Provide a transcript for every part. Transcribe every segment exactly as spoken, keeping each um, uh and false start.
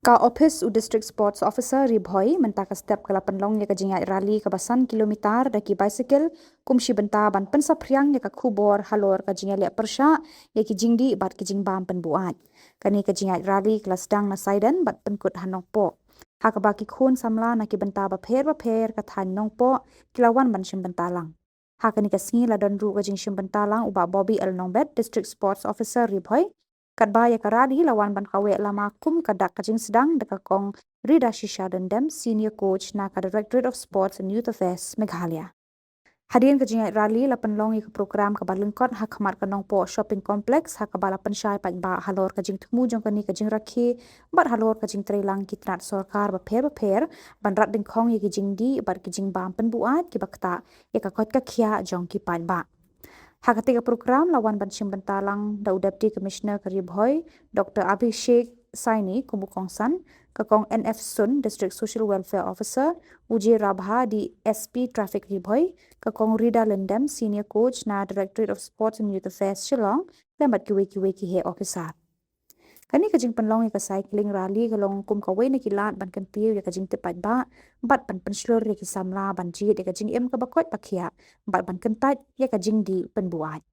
Ka ophis u District Sports Officer Ri Bhoi mynta ka step ka la pynlong ïa ka jingïaid rally kaba san kilometer da ki bicycle, kum shi bynta ban pynsaphriang ïa ka khubor halor ka jingïaleh pyrshah ïa ki jingdih bad ki jingbam pynbuaid. Kane ka jingïaid rally ka la sdang na Saiden bad pynkut ha Nongpoh, ha kaba ki khun samla na ki bynta bapher bapher ka thaiñ Nongpoh ki la wan ban shim bynta lang. Ha kane ka sngi la don ruh ka jingshim bynta lang u Bah Bobby L Nongbet, District Sports Officer Ri Bhoi. Katba ïa ka rally la wan ban kaweh lama kum ka dak ka jingsdang da ka Kong Rida Shisha Lyndem, Senior Coach na ka Directorate of Sports and Youth Affairs, Meghalaya. Hadien ka jingïaid rally la pynlong ïa ka program kaba lyngkot ha khmat ka Nongpoh Shopping Complex, ha kaba la pynshai paidbah halor ka jingthmu jong kane ka jingrakhe bad halor ka jingtrei lang ki tnat sorkar bapher bapher ban rat dyngkhong ïa ki jingdih bad ki jingbam pynbuaid kiba ktah ïa ka koit ka khiah jong ki paidbah. Ha kata ka program la wan ban shim bynta lang da u Deputy Commissioner ka Ri Bhoi, Doctor Abhishek Saini kum u kongsan, ka Kong N F Sun, District Social Welfare Officer, u J Rabha, D S P Traffic Ri Bhoi, ka Kong Rida Lyndem, Senior Coach na Directorate of Sports and Youth Affairs Shillong, lem bad kiwei kiwei ki heh officer. Kane ka jingpynlong ïa ka cycling rally ka long kum kawei na ki lad ban kyntiew ïa ka jingtip paidbah bad ban pynshlur ïa ki samla ban jied ïa ka jingim kaba koit ba khiah bad ban kyntait ïa ka jingdih pynbuaid.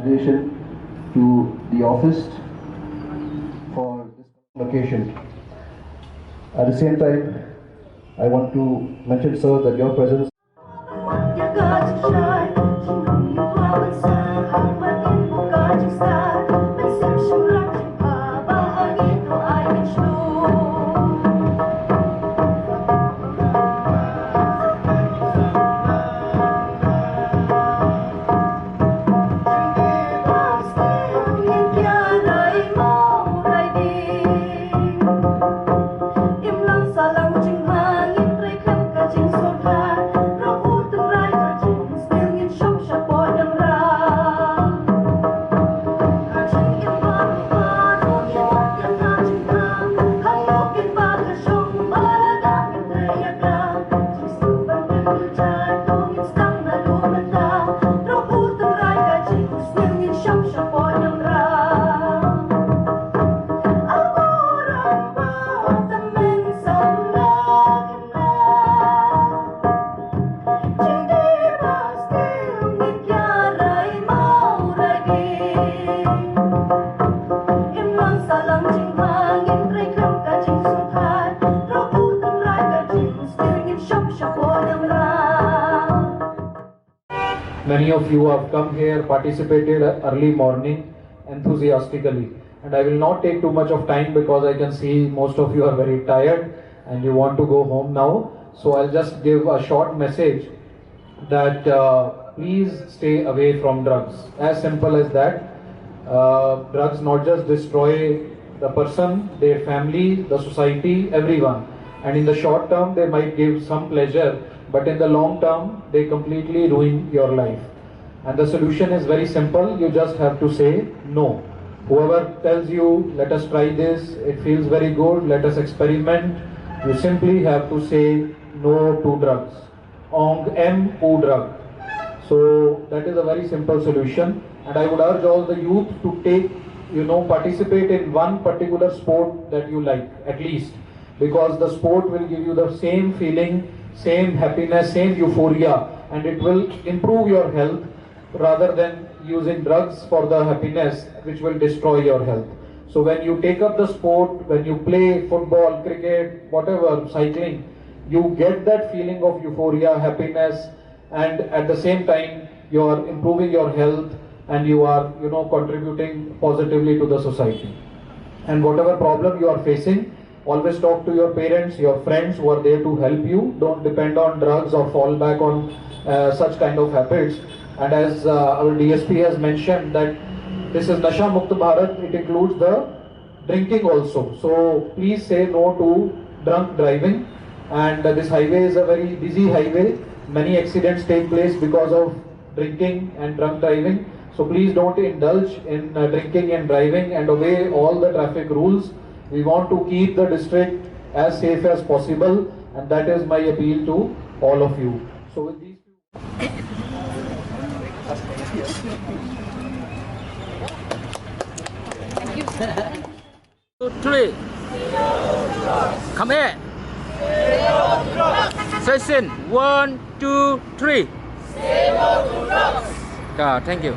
Congratulations to the office for this occasion. At the same time, I want to mention, sir, that your presence Many of you have come here, participated early morning enthusiastically. And I will not take too much of time because I can see most of you are very tired and you want to go home now. So I'll just give a short message that uh, please stay away from drugs. As simple as that. Uh, drugs not just destroy the person, their family, the society, everyone. And in the short term, they might give some pleasure, but in the long term, they completely ruin your life. And the solution is very simple. You just have to say no. Whoever tells you, "Let us try this, it feels very good, let us experiment," you simply have to say no to drugs. Ong em u drug. So that is a very simple solution. And I would urge all the youth to take, you know, participate in one particular sport that you like, at least. Because the sport will give you the same feeling, same happiness, same euphoria, and it will improve your health rather than using drugs for the happiness, which will destroy your health. So when you take up the sport, when you play football, cricket, whatever, cycling, you get that feeling of euphoria, happiness, and at the same time, you are improving your health and you are, you know, contributing positively to the society. And whatever problem you are facing, always talk to your parents, your friends who are there to help you. Don't depend on drugs or fall back on uh, such kind of habits. And as uh, our D S P has mentioned that this is Nasha Mukt Bharat, it includes the drinking also. So please say no to drunk driving. And uh, this highway is a very busy highway. Many accidents take place because of drinking and drunk driving. So please don't indulge in uh, drinking and driving and obey all the traffic rules. We want to keep the district as safe as possible, and that is my appeal to all of you. So with these Two, three. Come here. Say sin. One, two, three. Yeah, thank you.